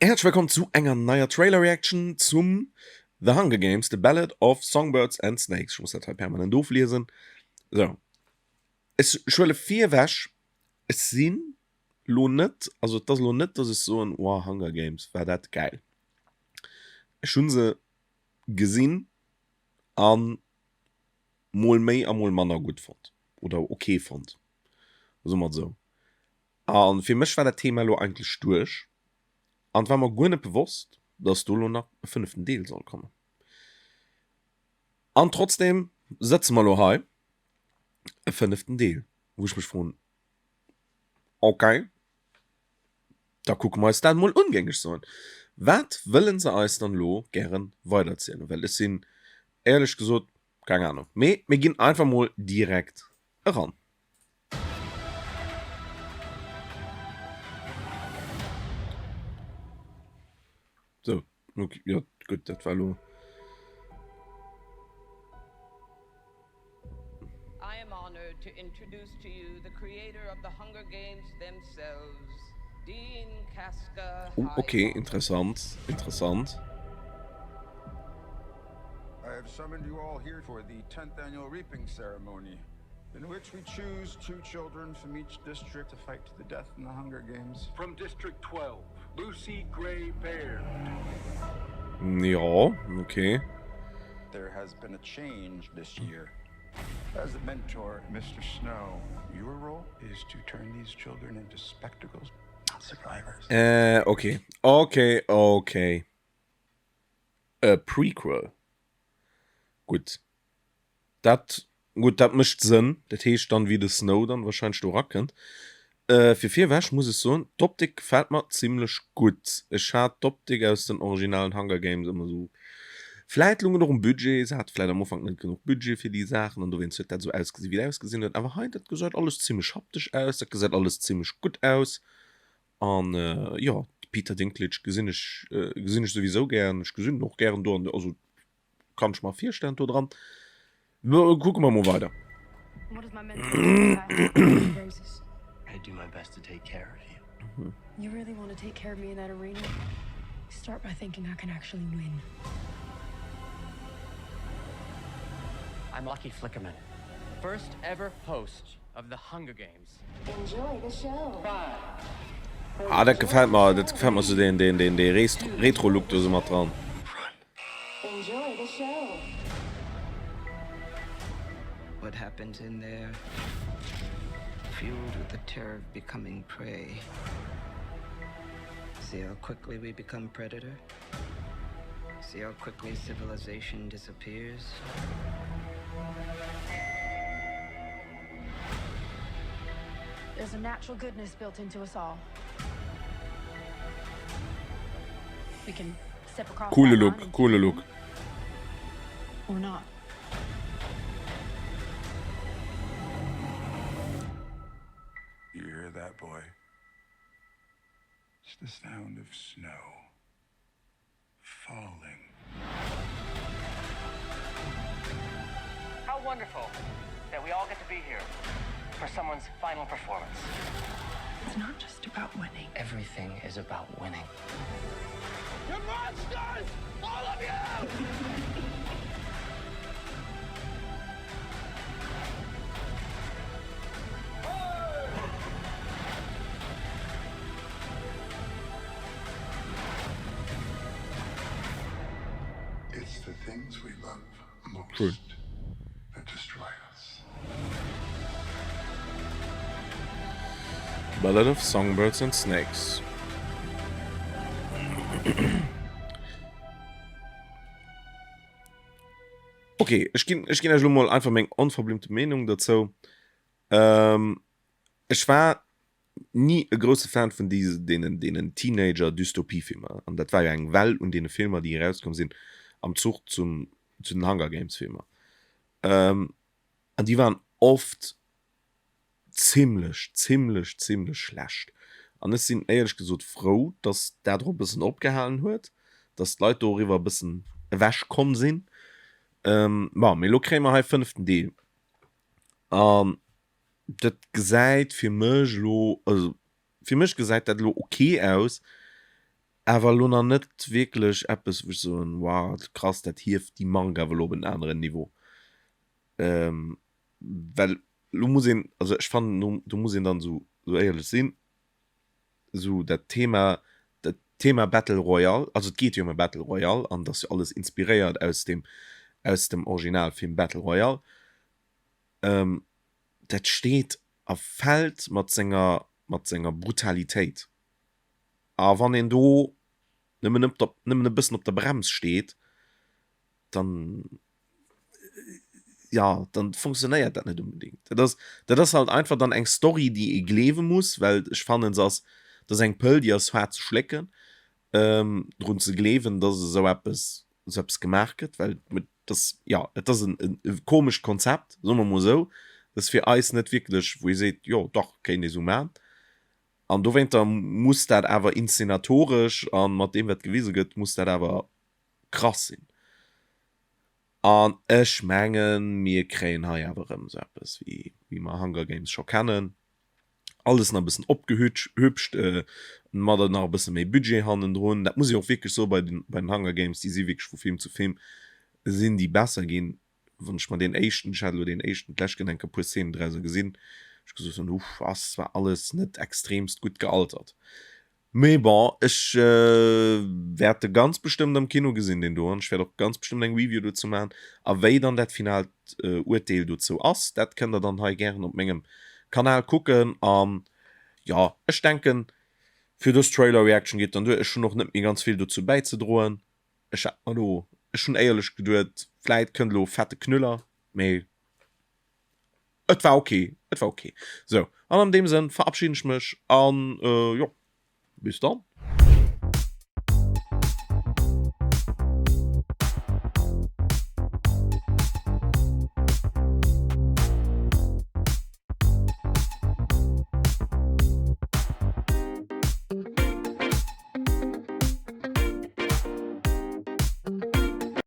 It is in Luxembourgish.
Häerzlech wëllkomm zu enger neier Trailer Reaction zum The Hunger Games, The Ballad of Songbirds and Snakes. Ech muss dat hei permanent ofliesen. Sou, ech huele virewech, ech sinn lo net, also et ass lo net, dass ech soen, wow, Hunger Games, war dat gäil. Ech hu se gesinn an mol méi a mol manner gutt fonnt oder ok fonnt, soe mer et esou. A fir mech war dat Thema elo eigentlech duerch an et war mer guer net bewosst, dass do elo nach e fënneften Deel soll kommen. An trotzdem sëtze mer elo hei, e fënneften Deel, wou ech mech froen, ok, da kucke mer eis dat emol un, géing ech soen. Wat wëlle se eis dann elo gäre weiderzielen? Well ech sinn éierlech gesot, keng Ahnung. Mee mir ginn einfach mol direkt eran. So, okay, ja, gut, dat war lo. I am honored to introduce to you the creator of the Hunger Games themselves, Dean Casca Oh, okay, interessant, interessant. I have summoned you all here for the 10th annual reaping ceremony. In which we choose two children from each district to fight to the death in the Hunger Games. From District 12, Lucy Gray Baird. Jo, okay. There has been a change this year. As a mentor, Mister Snow, your role is to turn these children into spectacles, not survivors. Äh, okay. Okay, okay. E Prequel. Gutt. Dat, gutt, dat mécht Sënn. Dat heescht dann, wéi de Snow dann wahrscheinlech do erakënnt. Fir virewech muss ech soen, d'Optik gefält mer zimlech gutt. Ech hat d'Optik aus den originalen Hunger Games ëmmer esou, vläit lung et och um Budget, se hate vläit am Ufank net genuch Budget fir déi Saachen an dowéinst huet dat esou ausgesinn, wéi et ausgesinn huet. Awer hei, dat gesäit alles zimlech haptesch aus, dat gesäit alles zimlech gutt aus. An jo, de Peter Dinklage gesinn ech, gesinn ech souwisou gären. Ech gesinn en och gären do an, also Kann ech mer virstellen do dran. Kucke mer mol weider. What does my mentor think if I have roses? I do my best to take care of you. You really want to take care of me in that arena? Start by thinking I can actually win. I'm Lucky Flickerman, first ever host of the Hunger Games. Enjoy the show. Ah dat gefält mer, dat gefält mer sou deen deen deen dee Retro Look do sou mat dran. Enjoy the show. What happens in there? Fueled with the terror of becoming prey. See how quickly we become predator? See how quickly civilization disappears? There's a natural goodness built into us all. We can step across Coole that line Look, and coole Look. Or not. You hear that, boy? It's the sound of snow falling. How wonderful that we all get to be here for someone's final performance. It's not just about winning. Everything is about winning. You're monsters! All of you! It's the things we love most Cool. that destroy us. Ballad of Songbirds and Snakes. Ok, ech ginn ech ginn Iech elo mol einfach meng onverblümte Meenung dozou. Ech war ni e grousse Fan vun deenen deenen Teenager-Dystopie-Filmer, an dat war jo eng Well un deene Filmer, déi erauskomm sinn am Zuch zum zu den Hunger Games-Filmer, an déi waren oft zimlech, zimlech, zimlech schlecht. An ech sinn éierlech gesot frou, dass dat och e bëssen opgehalen huet, dass d'Leit doriwwer e bëssen ewech komm sinn. Bon, mee elo kréie mer hei fënneften Deel, an Dat gesäit fir mech elo, also fir mech gesäit dat elo ok aus. Awer elo nach net wierklech eppes, wou ech soen, wow, krass, dat hieft déi Mark awer elo op en aneren Niveau. Well elo muss een, also ech fannen, do muss een dann esou éierlech sinn, esou dat Thema, dat Thema Battle Royale, also et geet jo ëm e Battle Royale an et ass jo alles inspiréiert aus deem, aus dem Originalfilm Battle Royale, dat steet a fält mat senger, mat senger Brutalitéit. A wann een do nëmmen op der, nëmmen e bëssen op der Brems steet, dann, jo, dann funktionéiert dat net unbedingt. Dat ass, dat ass halt einfach dann eng Story, déi ee gleewe muss, well ech fannen, se ass, dat ass eng Pëll, déi ass haart ze schlécken, drun ze gleewen, dass esou eppes, esou eppes gemaach gëtt, well et ass, jo, et ass en, e komescht Konzept, soe mer mol esou. Dat ass fir eis net wierklech, wou ee seet, jo, dach, kéint ee sou maachen. An dowéinter muss dat awer inszenatoresch a mat deem, wat gewise gëtt, muss dat awer krass sinn. An ech mengen, mir kréien hei awer erëm esou eppes, wéi wéi mer Hunger Games scho kennen. Alles nach e bëssen opgehübscht, mat nach e bësse méi Budget hannendrun. Dat muss ee och wierklech soen, bei den, bei den Hunger Games, déi si wierklech vu Film zu Film sinn déi besser ginn. Wann ech mer deen éischten, ech hat elo deen éischten d'lescht Kéier enk e puer Szenen drauser gesinn, ech gesot hunn, uff, ass zwar alles net extremst gutt gealtert, mee bon, ech wäert e ganz bestëmmt am Kino gesinn, deen do, an ech wäert och ganz bestëmmt eng Review dozou maachen. A wéi dann dat finaalt Urteel dozou ass, dat kënnt der dann hei gären op mengem Kanal kucken. An jo, ech denken, fir dës Trailer Reaction geet dann duer. Ech hunn och net méi ganz vill dozou bäizedroen. Ech hat mer elo, ech hunn éierlech geduet, vläit kënnt elo e fette Knüller, mee et war ok, et war ok. Sou, an an deem Sënn verabschiden ech mech an jo, bis dann.